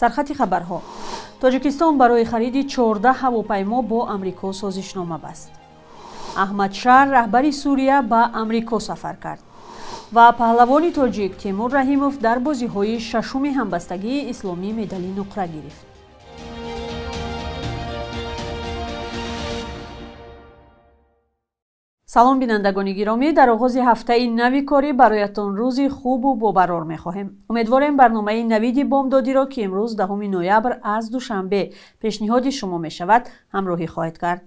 Сархати хабарҳо. Тоҷикистон барои хариди 14 ҳавопаймо бо Амрико созишнома баст. Аҳмад Шар, раҳбари Сурия, ба Амрико сафар кард. Ва паҳлавони тоҷик Темур Раҳимов дар бозиҳои шашуми ҳамбастагии исломӣ медали нуқра гирифт. Салом, бинандагони гиромӣ. Дар оғози ҳафтаи нави корӣ бароятон рӯзи хубу бобарор мехоҳем. Умедворем барномаи навиди бомдодиро, ки имрӯз 10 ноябр аз Душанбе пешниҳоди шумо мешавад, ҳамроҳӣ хоҳед кард.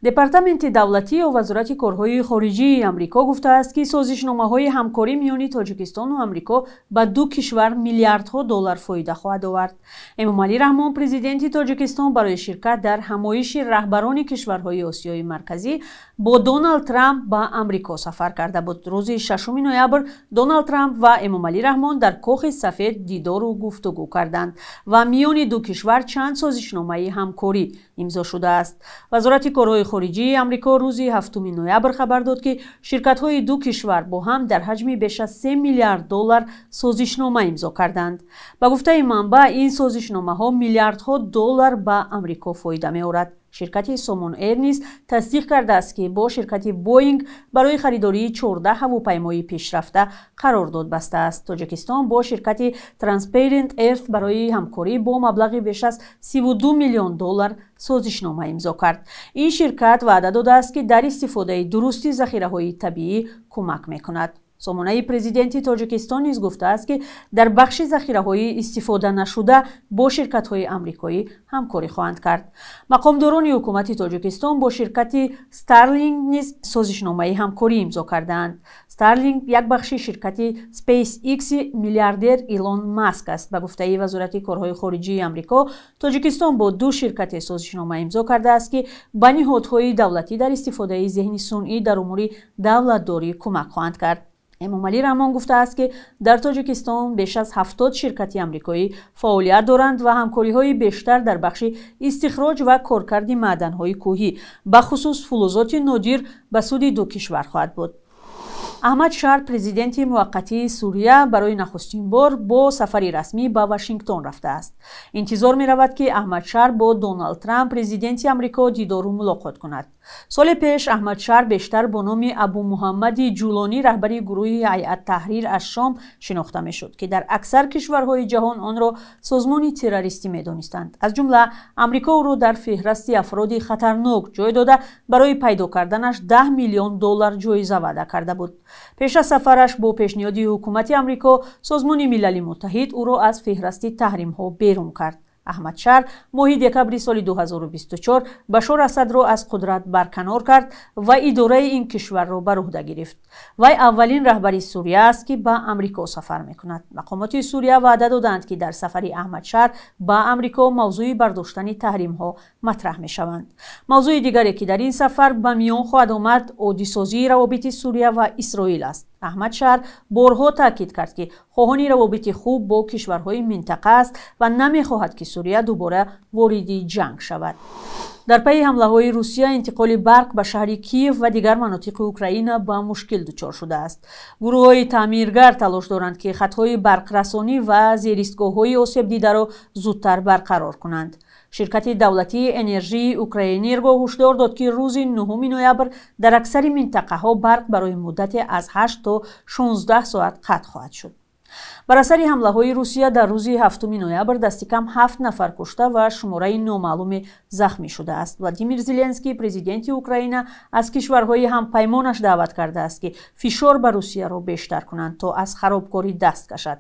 Департаменти давлатӣ ё Вазорати корҳои хориҷии Амрико гуфтааст, ки созишномаҳои ҳамкорӣ миёни Тоҷикистону Амрико ба ду кишвар миллиардҳо доллар фоида хоҳад овард. Эмомалӣ Раҳмон, президенти Тоҷикистон, барои ширкат дар ҳамоиши раҳбарони кишварҳои Осиёи Марказӣ бо Доналд Трамп ба Амрико сафар карда буд. Рӯзи 6 ноябр Доналд Трамп ва Эмомалӣ Раҳмон дар Кохи Сафед дидору гуфтугӯ карданд ва миёни ду кишвар чанд созишномаи ҳамкорӣ имзо шудааст. Вазорати корҳои хориҷии Амрико рӯзи 7 ноябр хабар дод, ки ширкатҳои ду кишвар бо ҳам дар ҳаҷми беш аз 3 миллиард доллар созишнома имзо карданд. Ба гуфтаи манбаъ, ин созишномаҳо миллиардҳо доллар ба Амрико фоида меорад. Ширкати Сомон Эйр низ тасдиқ кардааст, ки бо ширкати Боинг барои харидории 14 ҳавопаймои пешрафта қарордод бастааст. Тоҷикистон бо ширкати Transparent Earth барои ҳамкорӣ бо маблағи беш аз 32 миллион доллар созишнома имзо кард. Ин ширкат ваъда додааст, ки дар истифодаи дурусти захираҳои табиӣ кӯмак мекунад. Сомонаи президенти Тоҷикистон низ гуфтааст, ки дар бахши захираҳои истифода нашуда бо ширкатҳои амрикоӣ ҳамкорӣ хоҳанд кард. Мақомдорони ҳукумати Тоҷикистон бо ширкати Старлинг низ созишномаи ҳамкорӣ имзо кардаанд. Старлинг як бахши ширкати SpaceX-и миллиардер Илон Маск аст. Ба гуфтаи Вазорати корҳои хориҷии Амрико, Тоҷикистон бо ду ширкате созишнома имзо кардааст, ки ба ниҳодҳои давлатӣ дар истифодаи зеҳни сунъӣ дар умури давлатдорӣ кӯмак хоҳанд кард. Эмомалӣ Раҳмон гуфтааст, ки дар Тоҷикистон беш аз 70 ширкати амрикоӣ фаъолият доранд ва ҳамкориҳои бештар дар бахши истихроҷ ва коркарди маъданҳои кӯҳӣ, бахусус фулузоти нодир, ба суди ду кишвар хоҳад буд. Аҳмад Шар, президенти муваққатии Сурия, барои нахустин бор бо сафари расмӣ ба Вашингтон рафтааст. Интизор меравад, ки Аҳмад Шар бо Доналд Трамп, президенти Амрико, дидору мулоқот кунад. Соли пеш Аҳмад Шар бештар бо номи Абу Муҳаммади Ҷулонӣ, раҳбари гурӯҳи Ҳайат Таҳрир аз Шом, шинохта мешуд, ки дар аксар кишварҳои ҷаҳон онро созмони террористӣ медонистанд. Аз ҷумла Амрико ӯро дар феҳрасти афроди хатарнок ҷой дода, барои пайдо карданаш 10 миллион доллар ҷоиза ваъда карда буд. Пеш аз сафараш бо пешниҳоди ҳукумати Амрико, Созмони Милали Муттаҳид ӯро аз феҳрасти таҳримҳо берун кард. Аҳмад Шар моҳи декабри соли 2024 Башор Асадро аз қудрат барканор кард ва идораи ин кишварро бар уҳда гирифт. Вай аввалин раҳбари Сурия аст, ки ба Амрико сафар мекунад. Мақомоти Сурия ваъда доданд, ки дар сафари Аҳмад Шар ба Амрико мавзӯи бардоштани таҳримҳо матраҳ мешаванд. Мавзӯи дигаре, ки дар ин сафар ба миён хоҳад омад, оддисозии равобити Сурия ва Исроил аст. Аҳмад Шар борҳо таъкид кард, ки хоҳони равобити хуб бо кишварҳои минтақа аст ва намехоҳад, ки Сурия дубора вориди ҷанг шавад. Дар пайи ҳамлаҳои Русия интиқоли барқ ба шаҳри Киев ва дигар манотиқи Украина ба мушкил дучор шудааст. Гурӯҳҳои таъмиргар талош доранд, ки хатҳои барқрасонӣ ва зеристгоҳҳои осебдидаро зудтар барқарор кунанд. Ширкати давлатии энержии Украэнерго ҳушдор дод, ки рӯзи 9 ноябр дар аксари минтақаҳо барқ барои муддате аз 8 то 16 соат қатъ хоҳад шуд. Бар асари ҳамлаҳои Русия дар рӯзи 7 ноябр дасти кам 7 нафар кушта ва шумораи номаълуме захмӣ шудааст. Владимир Зеленский, президенти Украина, аз кишварҳои ҳампаймонаш даъват кардааст, ки фишор ба Русияро бештар кунанд, то аз харобкорӣ даст кашад.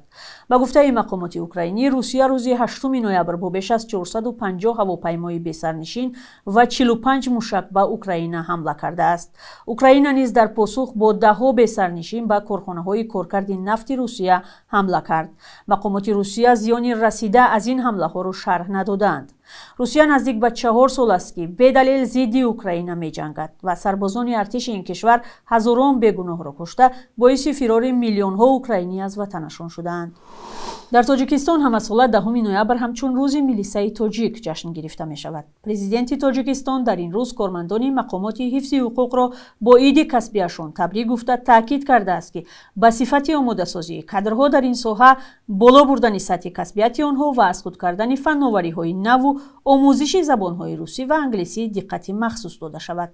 Ба гуфтаи мақомоти украинӣ, Русия рӯзи 8 ноябр бо беш аз 450 ҳавопаймои бесарнишин ва 45 мушак ба Украина ҳамла кардааст. Украина низ дар посух бо даҳҳо бесарнишин ба корхонаҳои коркарди нафти Русия ҳамла кард. Мақомоти Русия зиёни расида аз ин ҳамлаҳоро шарҳ надодаанд. Русия наздик ба 4 сол аст, ки бедалел зидди Украина меҷангад ва сарбозони артиши ин кишвар ҳазорон бегуноҳро кушта, боиси фирори миллионҳо украинӣ аз ватанашон шудаанд. Дар Тоҷикистон ҳамасола 10 ноябр ҳамчун рӯзи милисаи тоҷик ҷашн гирифта мешавад. Президенти Тоҷикистон дар ин рӯз кормандони мақомоти ҳифзи ҳуқуқро бо иди касбиашон табрик гуфта таъкид кардааст, ки ба сифати омодасозии кадрҳо дар ин соҳа, боло бурдани сатҳи касбияти онҳо ва аз худ кардани фанновариҳои наву омӯзиши забонҳои русӣ ва англисӣ диққати махсус дода шавад.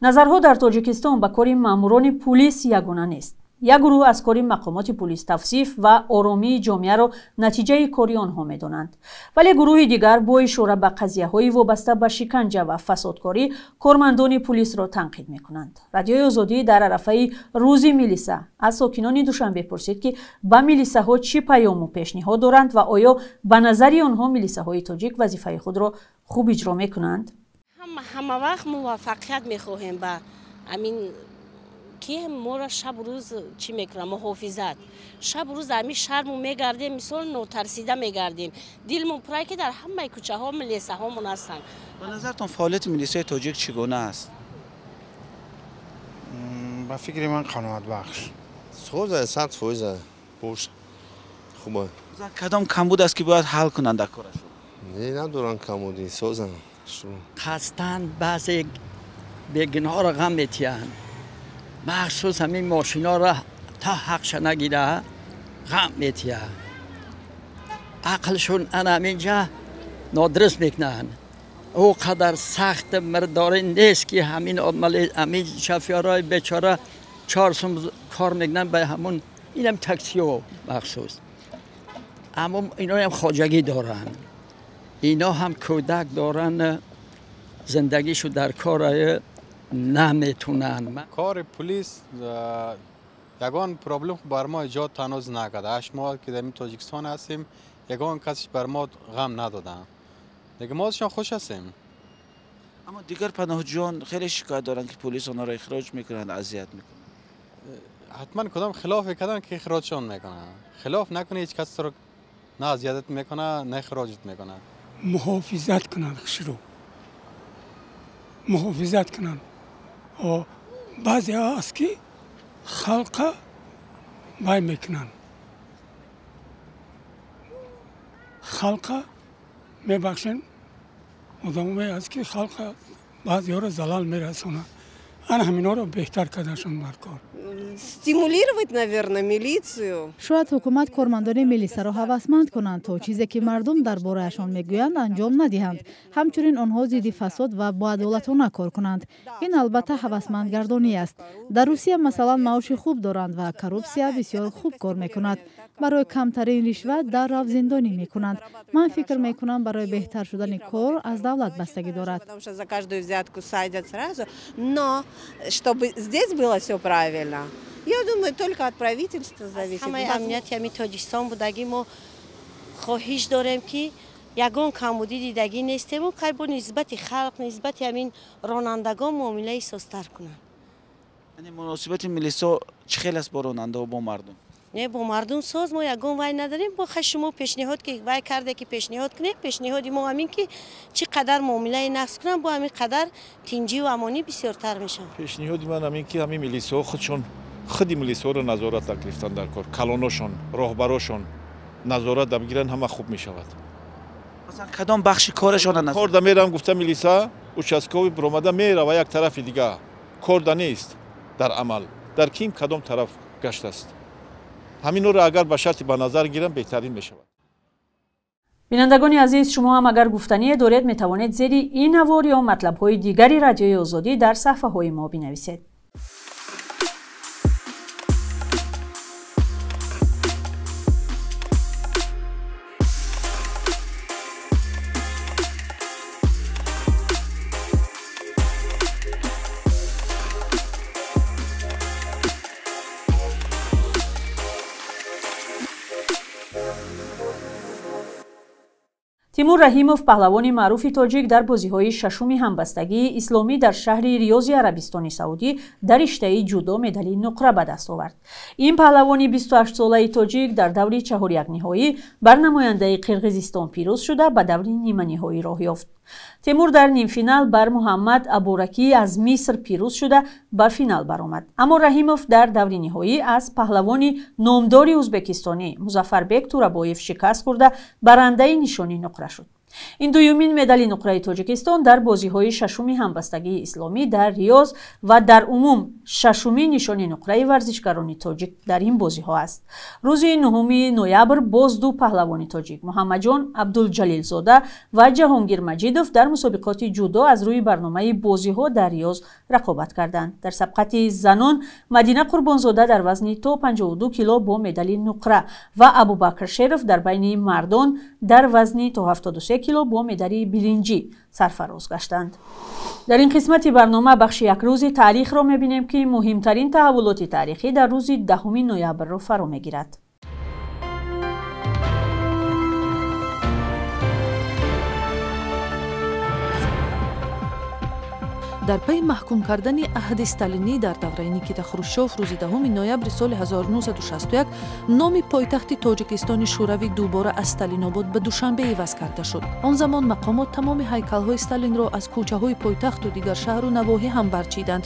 Назарҳо дар Тоҷикистон ба кори маъмурони пулис ягона нест. Як гурӯҳ аз кори мақомоти пулис тавсиф ва оромии ҷомеаро натиҷаи кори онҳо медонанд. Вале гурӯҳи дигар бо ишора ба қазияҳои вобаста ба шиканҷа ва фасодкорӣ кормандони пулисро танқид мекунанд. Радиои Озодӣ дар арафаи рӯзи милиса аз сокинони Душанбе пурсид, ки ба милисаҳо чӣ паёму пешниҳод доранд ва оё ба назари онҳо милисаҳои тоҷик вазифаи худро хуб иҷро мекунанд. Ҳама вақт муваффақият мехоҳем ба амин ки моро шаб рӯз чӣ мекунад муҳофизат. Шаб рӯз ҳамин шаҳрмон мегардем, мисол нотарсида мегардем. Дилмон пурай ки дар ҳамаи кӯчаҳо милисаҳомон ҳастанд. Ба назартон фаъолияти милисаи тоҷик чӣ гуна аст? Ба фикри ман қаноатбахш. Соза 100% бош хуба. Кадом камбуд аст ки бояд ҳал кунанд дар корашон? Не, надоранд камбуди, созан. Қасдан баъзе бегуноҳро ғам метиҳанд. Махсус ҳамин мошиноро та ҳақша нагира ғам метиҳанд. Ақлшон ана ҳаминҷа нодуруст мекунанд. Ӯ қадар сахт мирдорӣ нест ки ҳамин шофёрҳои бечора 4 сум кор мекунанд ба ҳамун инам таксиҳо махсус. Аммо иноям хоҷагӣ доранд. Ино ҳам кӯдак доранд, зиндагишу дар кор наметунанд. Кори пулис ягон проблем бар мо эҷод ҳанӯз накард. 8 моҳ ки дар Тоҷикистон ҳастем, ягон касиш бар мо ғам надоданд. Дига мо азшон хуш ҳастем. Аммо дигар паноҳҷӯён хеле шикоят доранд, ки пулис онҳоро ихроҷ мекунанд, азият мекунанд. Ҳатман кадом хилофе карданд ки ихроҷшон мекунанд. Хилоф накунӣ ҳеҷ касро на азиятат мекунад, на ихроҷат мекунад. Муҳофизат кунанд, хушрӯ муҳофизат кунанд. Баъзеҳо аст ки халқа вай мекунанд, халқа мебахшанд. Одамое аст ки халқа баъзеҳоро залал мерасонанд. Ана ҳаминҳоро беҳтар карданшон бар кор. Стимулировать, наверное, милицию. Шояд ҳукумат кормандони милисаро ҳавасманд кунанд, то чизе ки мардум дар бораашон мегӯянд анҷом надиҳанд. Ҳамчунин онҳо зидди фасод ва боадолатона кор кунанд. Ин албатта ҳавасмандгардонӣ аст. Дар Русия масалан маоши хуб доранд ва коррупсия бисёр хуб кор мекунад. Барои камтарин ришват дар рав зиндонӣ мекунанд. Ман фикр мекунам барои беҳтар шудани кор аз давлат бастагӣ дорад. За каждую взятку садят сразу, но чтобы здесь было всё правильно, я думаю, только от правительства зависит. Ҳамаи амнияти ҳамин Тоҷикистон будагӣ мо хоҳиш дорем, ки ягон камбудӣ дидагӣ нестему, кай бо нисбати халқ, нисбати ҳамин ронандагон муомилаи созтар кунанд. Яъне муносибати милисо чӣ хел аст бо ронандаҳо, бо мардум? Не, бо мардум соз, мо ягон вай надорем. Бо хай шумо пешниҳод ки вай карде ки пешниҳод кунем, пешниҳоди мо ҳамин ки чӣ қадар муомилаи нақс кунанд, бо ҳамин қадар тинҷиву амонӣ бисёртар мешавад. Пешниҳоди ман ҳамин ки ҳамин милисаҳо худшон худи милисаҳоро назорат гирифтан дар кор, калоношон, роҳбарошон назорат бигиранд, ҳама хуб мешавад. Масалан кадом бахши корашонро назорат? Кор да мерам гуфта милиса участковый биромада мерава як тарафи дига, кор да нест дар амал, дар ким кадом тараф гаштааст. Ҳаминҳоро агар ба шарти ба назар гирам беҳтарин мешавад. Бинандагони азиз, шумо ҳам агар гуфтание доред, метавонед зери ин навор ё матлабҳои дигари Радиои Озодӣ дар саҳфаҳои мо бинависед. Тимур Раҳимов, паҳлавони маъруфи тоҷик, дар бозиҳои шашуми ҳамбастагии исломӣ дар шаҳри Риёзи Арабистони Саудӣ дар риштаи ҷудо медали нуқра ба даст овард. Ин паҳлавони 28-солаи тоҷик дар даври чаҳорякниҳоӣ бар намояндаи Қирғизистон пирӯз шуда ба даври ниманиҳоӣ роҳ ёфт. Тимур дар нимфинал бар Муҳаммад Абуракӣ аз Миср пирӯз шуда ба финал баромад. Аммо Раҳимов дар даври ниҳоӣ аз паҳлавони номдори ӯзбекистонӣ Музаффарбек Турабоев шикаст хӯрда барандаи нишони нуқра шуд. Ин дуюмин медали нуқраи Тоҷикистон дар бозиҳои шашуми ҳамбастагии исломӣ дар Риёз ва дар умум шашумин нишони нуқраи варзишгарони тоҷик дар ин бозиҳо аст. Рӯзи 9 ноябр боз ду паҳлавони тоҷик Муҳаммадҷон Абдулҷалилзода ва Ҷаҳонгир Маҷидов дар мусобиқоти ҷудо аз рӯи барномаи бозиҳо дар Риёз рақобат карданд. Дар сабқати занон Мадина Қурбонзода дар вазни то 52 кило бо медали нуқра ва Абубакр Шеров дар байни мардон дар вазни то 73 кило бо медали биринҷӣ сарфароз гаштанд. Дар ин қисмати барнома бахши якрӯзи таърихро мебинем, ки муҳимтарин таҳаввулоти таърихӣ дар рӯзи 10 ноябрро фаро мегирад. Дар пайи маҳкум кардани аҳди сталинӣ дар давраи Никита Хрущев рӯзи 10 ноябри соли 1961 номи пойтахти Тоҷикистони Шӯравӣ дубора аз Сталинобод ба Душанбе иваз карда шуд. Он замон мақомот тамоми ҳайкалҳои Сталинро аз кӯчаҳои пойтахту дигар шаҳру навоҳӣ ҳам барчиданд.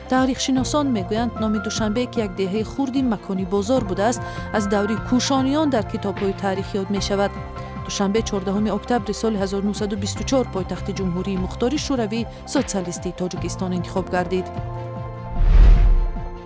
Таърихшиносон мегӯянд, номи Душанбе, ки як деҳаи хурди макони бозор будааст, аз даври кӯшониён дар китобҳои таърих ёд мешавад. Душанбе 14 октябри соли 1924 пойтахти Ҷумҳурии Мухтори Шӯравии Социалистии Тоҷикистон интихоб гардид.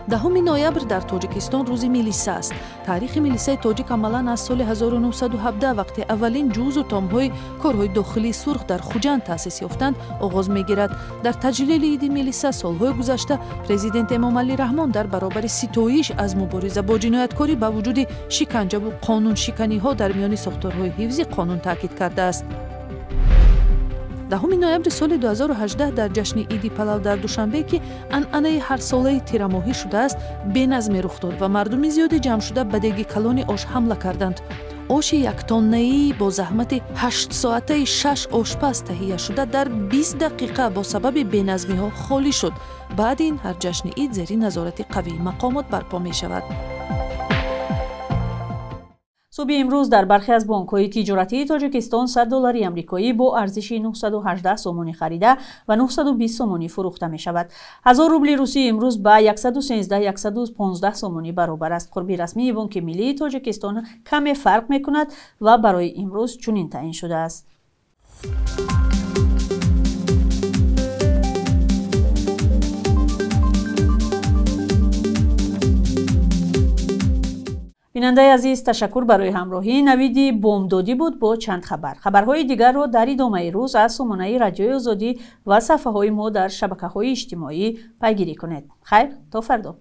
10 ноябр дар Тоҷикистон рӯзи милиса аст. Таърихи милисаи тоҷик амалан аз соли 1917, вақте аввалин ҷузу томҳои корҳои дохилии сурх дар Хуҷанд таъсис ёфтанд, оғоз мегирад. Дар таҷлили иди милиса солҳои гузашта президент Эмомалӣ Раҳмон дар баробари ситоиш аз мубориза бо ҷинояткорӣ ба вуҷуди шиканҷаву қонуншиканиҳо дар миёни сохторҳои ҳифзи қонун таъкид кардааст. 10 ноябри соли 2018 дар ҷашни иди палав дар Душанбе, ки анъанаи ҳарсолаи тирамоҳӣ шудааст, беназме рух дод ва мардуми зиёде ҷамъшуда ба деги калони ош ҳамла карданд. Оши яктоннаӣ бо заҳмати ҳаштсоатаи 6 ошпаз таҳия шуда дар 20 дақиқа бо сабаби беназмиҳо холӣ шуд. Баъд ин ҳар ҷашни ид зери назорати қавии мақомот барпо мешавад. Субҳи имрӯз дар бархе аз бонкҳои тиҷоратии Тоҷикистон 100 доллари амрикоӣ бо арзиши 918 сомонӣ харида ва 920 сомонӣ фурӯхта мешавад. 1000 рубли русӣ имрӯз ба 113-115 сомонӣ баробар аст. Қурби расмии Бонки Миллии Тоҷикистон каме фарқ мекунад ва барои имрӯз чунин таъин шудааст. Бинандаи азиз, ташаккур барои ҳамроҳӣ. Навиди бомдодӣ буд бо чанд хабар. Хабарҳои дигарро дар идомаи рӯз аз сомонаи Радиои Озодӣ ва саҳфаҳои мо дар шабакаҳои иҷтимоӣ пайгирӣ кунед. Хайр, то фардо.